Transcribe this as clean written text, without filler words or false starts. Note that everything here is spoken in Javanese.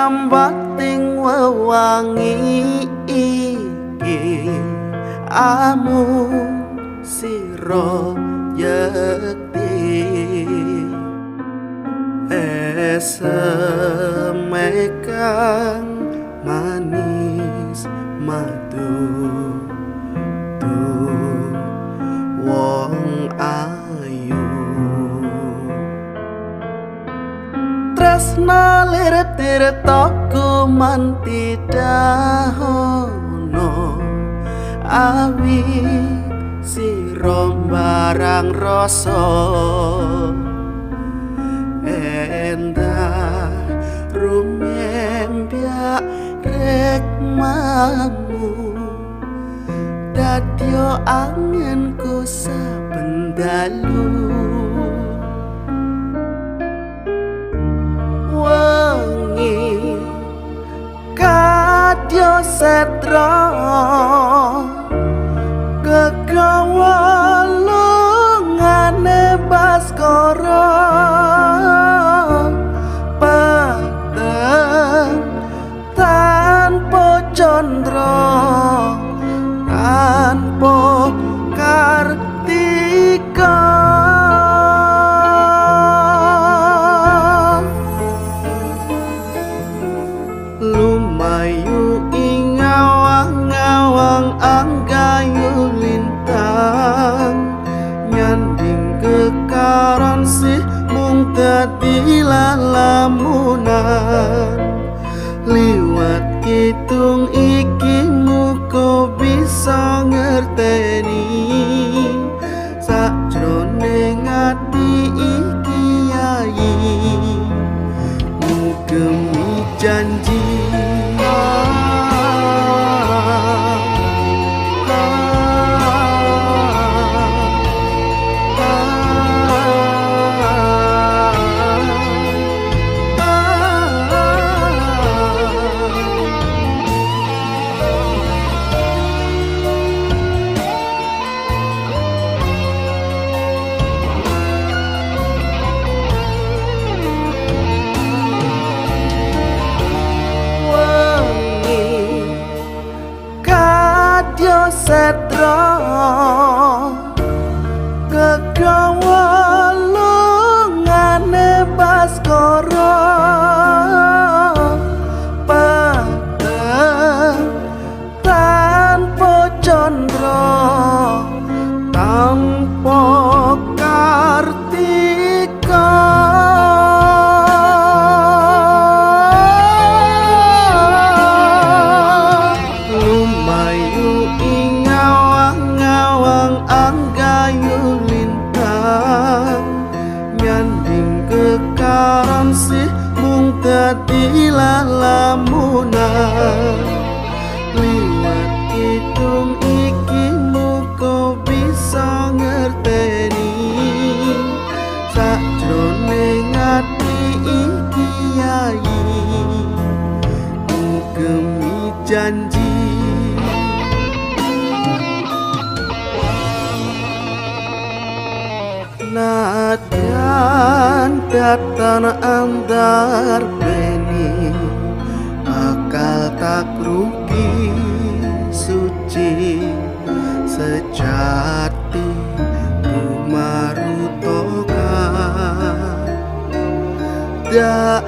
sambating wewangi iki amung sira yekti eseme kang manis madu tu wong ayu tresna lir tirtaku manti dahono awit sira barang rasa endah rumembyak rekmamu dadyo angenku saben dalu wengi kadya setra kegawa lungane Baskara peteng tanpa candra tanpa kartika lumayu ing awang-awang anggayu lintang nyanding kekaron sih mung dadi lalamunan liwat kidung iki muga bisa ngerteni sakjroning ati iki yayi mugemi janji. Setra kegawa lungane Baskara peteng tanpa candra tanpa kartika lumayu ing awang-awang anggayu lintang nyanding kekaron sih mung dadi lalamunan liwat kidung iki muga bisa ngerteni sakjroning ati iki yayi mugemi janji. Nadyan datan andar beni bakal tak rugi suci sejati tumarutoka dak